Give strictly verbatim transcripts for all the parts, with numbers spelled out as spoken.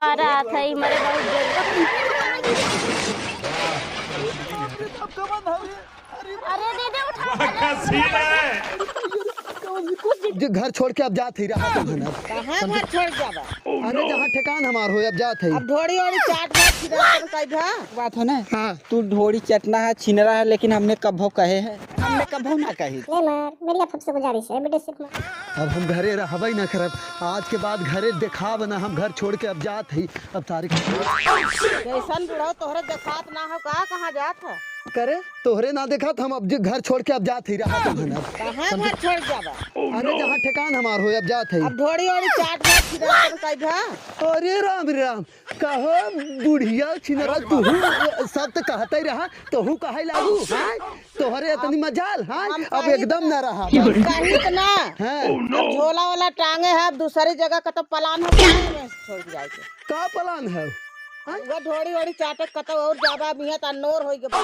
आ रहा था, ई मरे बहुत जल्दी। अरे दीदी, उठा। कुछ दिन घर छोड़ के अब जात ही रहा तो घर। कहाँ घर छोड़ के जाबा? अरे जहाँ ठेकान हमार हो, अब जात ही। अब ढोड़ी ओड़ी चाट भात खिला कर कई भा। बात हो ना? हाँ। तू ढोड़ी चटना है, छिनरा है, लेकिन हमने कभो कहे है? हमने कभो ना कही। ले मार, मेरी आप सबसे गुजारिश है, बेटे सिर्फ मार। अब हम घरे रहबे ना करब, आज के बाद घरे देखाब ना, हम घर छोड़ के अब जात ही। अब तारीख जैसन बुढ़ऊ तोहरे देखात ना हो, का कहाँ जात है? करे तोहरे ना देखात, हम अब जे घर छोड़ के अब जात ही रहा तो घर। कहाँ घर छोड़ जाबा? अरे जहाँ ठेकान हमार हो, अब जात ही। अब ढोड़ी ओड़ी चाट भात खिला कर कई भा। अरे राम राम, कहो बुढ़िया छिनरा, तू सब तो कहते ही रहा, तोहू कहे लागू, हाँ? तोहरे इतनी मजाल, हाँ? हम अब कहित एकदम ना। ना रहा। कहित ना। हाँ। अब झोला वाला टांगे है, अब दूसरी जगह का तो प्लान हो गया है, छोड़ के जाए के। का प्लान है? हाँ? वो ढोड़ी वोड़ी चाटे कतो और ज्यादा मिया ता नोर होई के बा।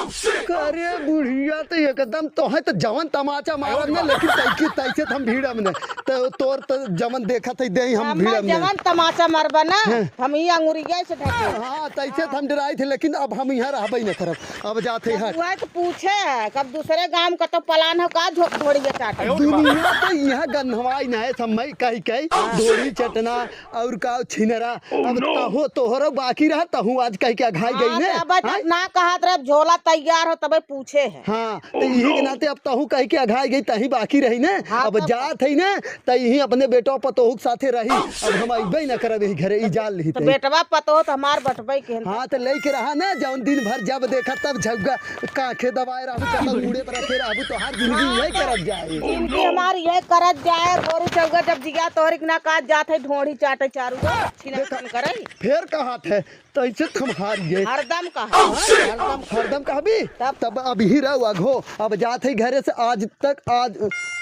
अरे बुढ़िया तो एकदम तो है तो जवन तमाचा मारब ना, लेकिन तैके तैसे तो हम भीड़ब ना। तो तोर तो जवन देखत है देही हम हमार भीड़ब ना। जवन तमाचा मारबा ना, हाँ। हम ई अंगुरिया से ढके। हाँ, तैसे तो हम डराई थे, लेकिन अब हम यहाँ रहबे ना करब। अब जात है जब हट। वह तो पूछे है, कब दूसरे गांव का तो प्लान हो का झो-, ढोड़िया चाटे। दुनिया तो यहाँ गन्हवाई ना है, सब मैं कही कही ढोड़ी चटना और का छिनरा। अब तहो तोहरो बाकी रहा, तहू आज कह के अघाई गई हाँ, ने। तो अब जब हाँ? ना कहत रहे, अब झोला तैयार हो तबे पूछे है। हाँ, तो यही के नाते अब तहू कह के अघाई गई, तही बाकी रही ने। हाँ, अब तब जात है ने, त यही अपने बेटवा पतोहू के साथे रही। अब हम अइबे न करब यही घरे, ई जान लिही तो तई। बेटवा पतोह तो हमार बटबे के। हाँ, तो लेके रहा ना, जौन दिन भर जब देखा तब झौगा काखे दबाए रहबू, कतौ मुड़े पर रखे रहबू, तोहार जिंदगी हाँ, यही तो करत जाए। जिंदगी हमार यही करत जाए, गोरू चौगा जब जिया तोहरी के ना काट जात है, ढोढ़ी चाटे चारू ओर, छिनरपन करे। फेर कहत है, तैसे थम्हार ये। हरदम कहा, हरदम। हरदम कहबी? तब? तब अबही रहो अघो, अब जात है घरे से आज तक, आज,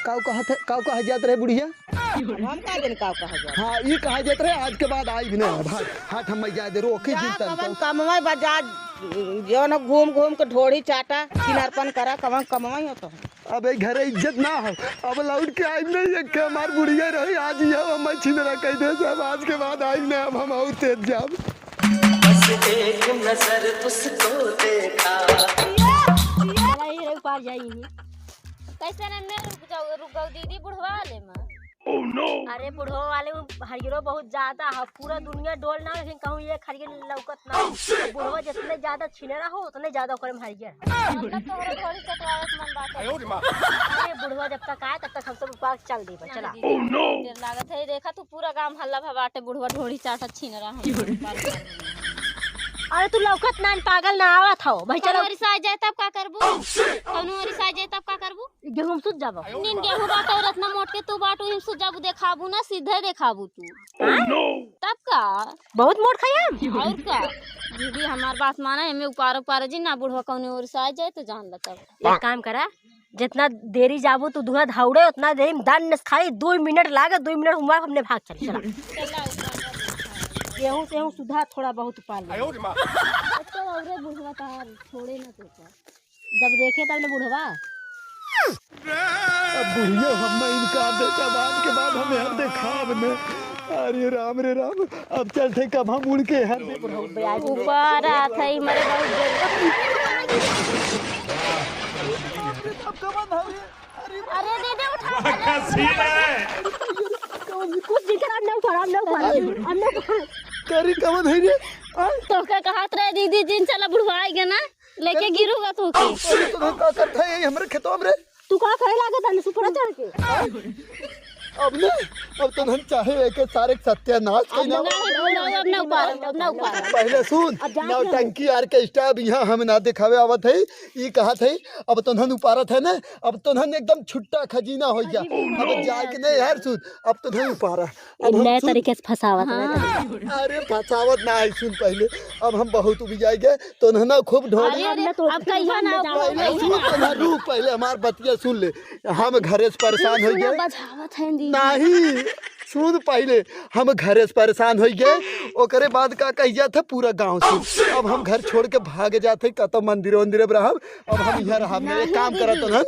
काऊ कहत है, काऊ कहा जात रहे बुढ़िया? अब हम का दिन काऊ कहा जात? हाँ, ई कहा जात रहे, आज के बाद आई भी नहीं, भाग, हट हम जाए दे, रोकी जा जिन तन कवन को। कमवे बजा, जौन घूम घूम के ढोढ़ी चाटा, छिनरपन करा, कवन कमवे हो तो। अब ए घरे इज्जत ना हो, अब लौट के आइब नहीं, एक के हमार बुढ़िया रही, आज ये हम छिनरा कह दे, सब आज के बाद आइब नहीं, अब हम और तेज जाब। बस एक नजर उसको देखा। चला, ये रे, ऊपर जाई। कैसे नन्हे रुक जाओ, रुक गओ दीदी, बुढ़वा वाले में। अरे बुढ़वा वाले में हरियरो बहुत ज्यादा है, पूरा दुनिया डोल ना, लेकिन कहूँ ये हरियर लौकत ना। बुढ़वा जितने ज्यादा छिनरा हो, उतने ज्यादा ओकरे में हरियर। मतलब तोहरे ढोढ़ी चटवावे के मन बाटे। अरे बुढ़वा जब तक आए, तब तक हम सब ऊपर चल देबे, चला। दीदी, देर लागत है, देखा तू पूरा गांव हल्ला भा बाटे, बुढ़वा ढोढ़ी चाटत छिनरा हम। अरे तू लौकत ना, पागल ना आवत हो भाई, चलो। कौनो रिसाई जाए तब का करबू? कौनो रिसाई जाए तब का करबू? गेहूं में सुत जाबो। नीन गेहूं बाटे और इतना मोट के तू बाटू, हिम सुत जाबू, देखाबू ना, सीधे देखाबू तू। तब का? बहुत मोट खाई हम। और का? दीदी हमार बात माना, एमे उपार उपार जी ना, बुढ़वा कौनो ओर से आ जाए तो जान ल तब। एक काम करा, जितना देरी जाबू तू दुहा धाउड़े, उतना देरी में दन खाली दो मिनट लागे, दो मिनट हुआ हमने भाग चल चला। गेहूं से हूं सुधा थोड़ा बहुत उपार ले। तो औरे बुढ़वा तार छोड़े ना तो का। जब देखे तब ने बुढ़वा। अब बुढ़ियो हमें इनकार दे, जब आज के बाद हम यहाँ देखाब ने। अरे राम रे राम, अब चल थे कब हम उड़ के यहाँ दे। ऊपर आ थे, मरे बहुत जल्दी। अरे दीदी उठा। कुछ दिन के बाद ना उठा, ना उठा, ना उठा। करी कवन है रे? आ? तो का कहत रहे दीदी, जिन चला बुढ़वा आएगा ना। लेके गिरूगा तू के। अरे तो का करता है ये हमरे खेतवा में रे? तू का करे लागत है सुपड़ा चढ़ के? अब ने, अब तो हम चाहे एक सारे सत्यानाश अब कइला। नहीं, अब ना, अब ना उपार, अब ना उपार। पहले सुन, अब जान दे। नौटंकी orchestra अब यहाँ हम ना दिखावे आवत है। ई कहत है, अब तो हम उपारत है ना, अब तो हम एकदम छुट्टा खजीना हो गया। अब जाए के नहीं यार, सुन, अब तो हम उपारा। अब हम नए सुन तरीके से फंसावत है। हाँ। अरे फंसावत ना है, सुन पहले, अब हम बहुत उबियाई गए, तो ना खूब ढोल। अरे, अरे, अब कहियो ना, पहले सुन, तो ना रुक, पहले हमार बतिया सुन ले। हम घरे से परेशान हो गए। बजावत हैं दीदी। नहीं, सुन पहले, हम घरे से परेशान हो गए, ओकरे बाद का कह जात है पूरा गांव से। अब हम घर छोड़ के भाग जात है, कतो मंदिर वंदिर में रहब, अब हम यहाँ रहब नहीं। एक काम करत हन,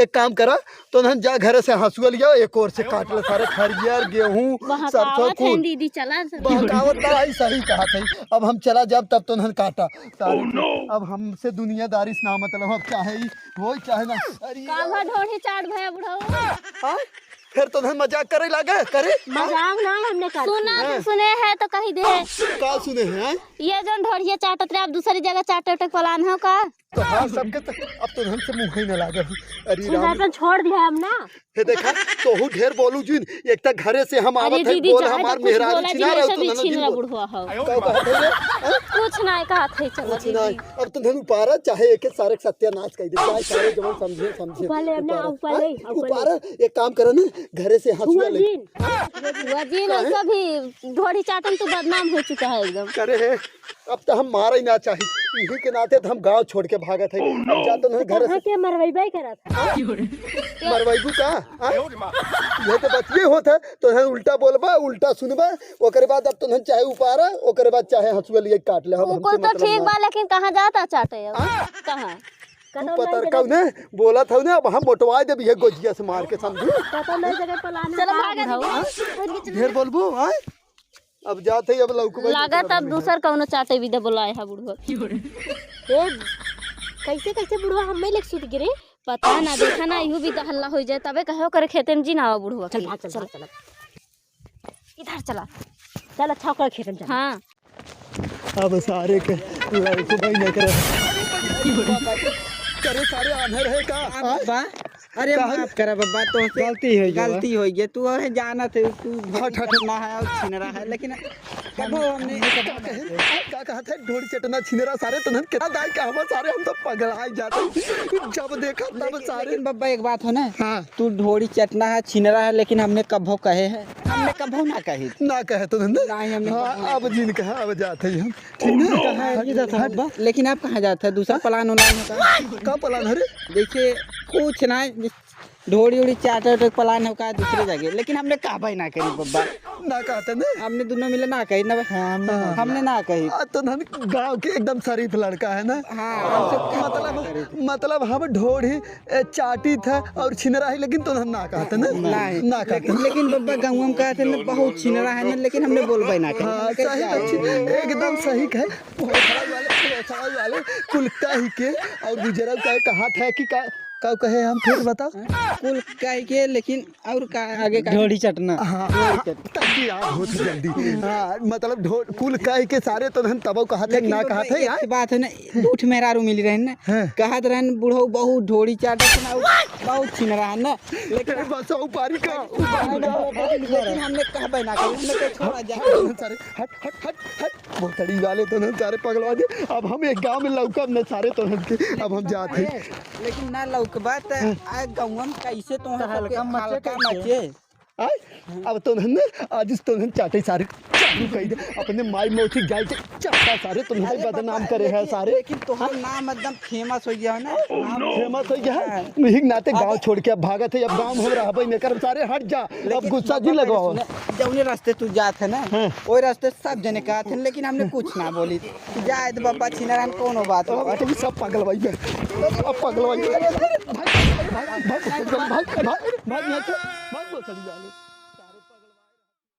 एक काम करा, तोन्हन जा घरे से हँसुआ लिया, एक ओर से काट ले सारे खरियर, गेहूँ, सरसों, बहकावत है कुल। दीदी, चला सब। बहकावत ना है, सही कहा थे। अब हम चला जाब तब तोन्हन काटा। सारे अब हमसे दुनियादारी से ना मतलब, अब चाहे ई होई चाहे ना। अरे काल्हा यार। ढोढ़ी चाट भया बुढ़ऊ। हाँ? फिर तोन्हन मजाक करे लागे, करे? मजाक ना हमने कर सुना, हाँ। सुने है तो कही दे। का सुने हैं? ये जौन ढोढ़िया चाटत रहे, अब दूसरी जगह चाटे उटे के प्लान है का? तो हाँ, सबके तो, अब तो हमसे मुँह ही ना लागे। अरे सुना राम। तो छोड़ दिया हम ना। हे देखा, तोहू ढेर बोलू जिन, एक त घरे से हम अरे आवत है, दीदी, बोल जाए हमार तो कुछ मेहरारू बोला छिना जिन, रहे, ऐसा तो भी ननद छिन जिन रहा बोल। बुढ़वा हो। का कहत है रे? हैं? कुछ ना कहा थे, चलो कुछ ना। दीदी। अब तो धन उपारा, चाहे एक सारे के सत्यानाश कर दे, चाहे सारे जवन समझे, समझे। ऊपर ले, अपने उपारा। ऊपर ले, हैं? ऊपर ले। उपारा, एक काम करो ना, घरे से हँसुआ हुआ ले। जिन। हुआ जिन, काहे? ऐसा भी ढोढ़ी चाटन तो बदनाम हो चुका है एकदम। करे है, अब तो हम मारा ही ना चाही, इही के नाते तो हम गाँव छोड़ के भागत है। अब जाते नहीं तो घर कहाँ से। के मरवैबे करत। हाँ? मरवैबू का? हाँ? ये तो बतिये होत है, तो हम उल्टा बोलबा, उल्टा सुनबा, ओकरे बाद अब तो हम चाहे उपारा, ओकरे बाद चाहे हँसुआ लिए काट ले, हम उनको हमसे तो मतलब ठीक ना। बा, लेकिन कहाँ जाता चाटे अब? हाँ? कहाँ? तू पतरका ने बोलत हौ ना, अब हम मोटवाए देब ये गोजिया से मार के, समझू? पता नहीं जगह पलान चलो, भाग। हाँ? ढेर बोलबू, हाँ? अब जात है, अब लौकबे नहीं लागत करब अब हम। दूसर कौनो चाटे भी दे बोलाए है बुढ़वा। ए, कैसे, कैसे बुढ़वा हमें लेके सूत गिरे? पता ना, देखा ना, इहू भी तो हल्ला हो जाए, तबे कहो करे खेते में जी ना आवा बुढ़वा चल, के। भाग, चल, चल। भाग, चल। इधर चला। चल, अच्छा ओकर खेते में चल। हाँ। अब सारे के लड़को भाई नहीं करे। करे सारे आन्हर है का? हाँ? बा? अरे का है? माफ करा बब्बा, तोहसे गलती हो गया। गलती हो गया। तू अरे जानत है, तू हट, हट। ना है और छिनरा है, लेकिन कबो हमने का कहे? का कहत है? ढोढ़ी चटना छिनरा सारे, तो हम कितना दाई का हम सारे, हम तो पगला ही जाते हैं। जब देखा तब लेकिन, सारे। लेकिन बब्बा एक बात हो ना, हाँ। तू ढोढ़ी चटना है, छिनरा है, लेकिन हमने कबो कहे है? हमने कबो ना कही। ना कहे तो धंधा? नहीं, हमने हाँ, कबो ना अब कही। जिन कहा, अब जाते ही हम। ठीक ना? कहाँ है? ये जाता है हट। बब्बा? लेकिन आप कहाँ जाता है? दूसरा हाँ? प्लान उलान होता है? का प्लान है रे? देखिए, कुछ ना, ढोढ़ी उढ़ी चाटे उटे प्लान होता है दूसरे जगह, लेकिन हमने कहबे ना करी बब्बा। ना कहते ना? हमने दोनों मिले ना कही ना। हाँ, हमने हाँ। ना हमने ना कही। आ, तो धन गाँव के एकदम शरीफ लड़का है ना? हाँ, हमसे मतलब, मतलब हम ढोढ़ी ए, चाटी था और छिनरा है, लेकिन तो हम ना कहते ना। नहीं। ना कहते। लेकिन, लेकिन बब्बा, गाँव में कहते ना, बहुत छिनरा है ना, लेकिन हमने बोलबे ना करे। हाँ, हमने सही कहा, बात है, एकदम सही कहे। भोसड़ा वाले, भोसड़ा वाले, कुल कह के और गुजरल कहे, कहा था कि का, का कहे हम फिर बता? कुल कह के, लेकिन और का आगे का? ढोढ़ी चटना। हाँ, हाँ, तब की याद होत जल्दी। हाँ, मतलब ढो-, कुल कह के सारे तो हम तबो कहा थे, लेकिन ना बब्बा, कहा थे एक यार। बात है ना, दू ठे मेहरारू मिली रहन ना, हाँ। कहत रहन, "बुढ़ऊ बहुत ढोढ़ी चाटत है ना, बहुत छिनरा है ना।" लेकिन ए, बस, ऊ पारी का, ऊ पारी का। लेकिन हमने कहबे ना करी, हमने कहे, "छोड़ा जा।" सारे, हट, हट, हट, हट। भोसड़ी वाले तो ना सारे पगलवा दे। अब हम एक गाँव में लौकब न सारे तो हम के, अब हम जात हैं। लेकिन ना लौकबा त हाँ। आ गाँव में कैसे तो तो हल्का मचे हल्का कैसे? मचे? आय? अब तो धन आज इस तो धन चाटे सारे चालू कर दे। अपने माई मौसी जाए के चाटा सारे तो नहीं बदनाम करे है सारे। लेकिन तोहर नाम एकदम फेमस हो गया है ना। नाम फेमस हो गया है। हाँ। यही नाते गाँव अगर छोड़ के अब भागत है, अब गाँव में हम रहबे नहीं करब सारे, हट जा। अब लेकिन गुस्सा जी बब्बा, लगाओ। सुने, जौने रास्ते तू जात है ना, हाँ। वही रास्ते सब जने कहत हैं, लेकिन हमने कुछ ना बोली। जाए तो बब्बा छिनरा है, कौनो बात अब नहीं। तुम सब पागल भाई बे। अब पागल भाई बे। भाग, भाग, भाग, भाग, भाग, भाग, भाग यहाँ से। भाग, भाग, भाग, भाग, भाग।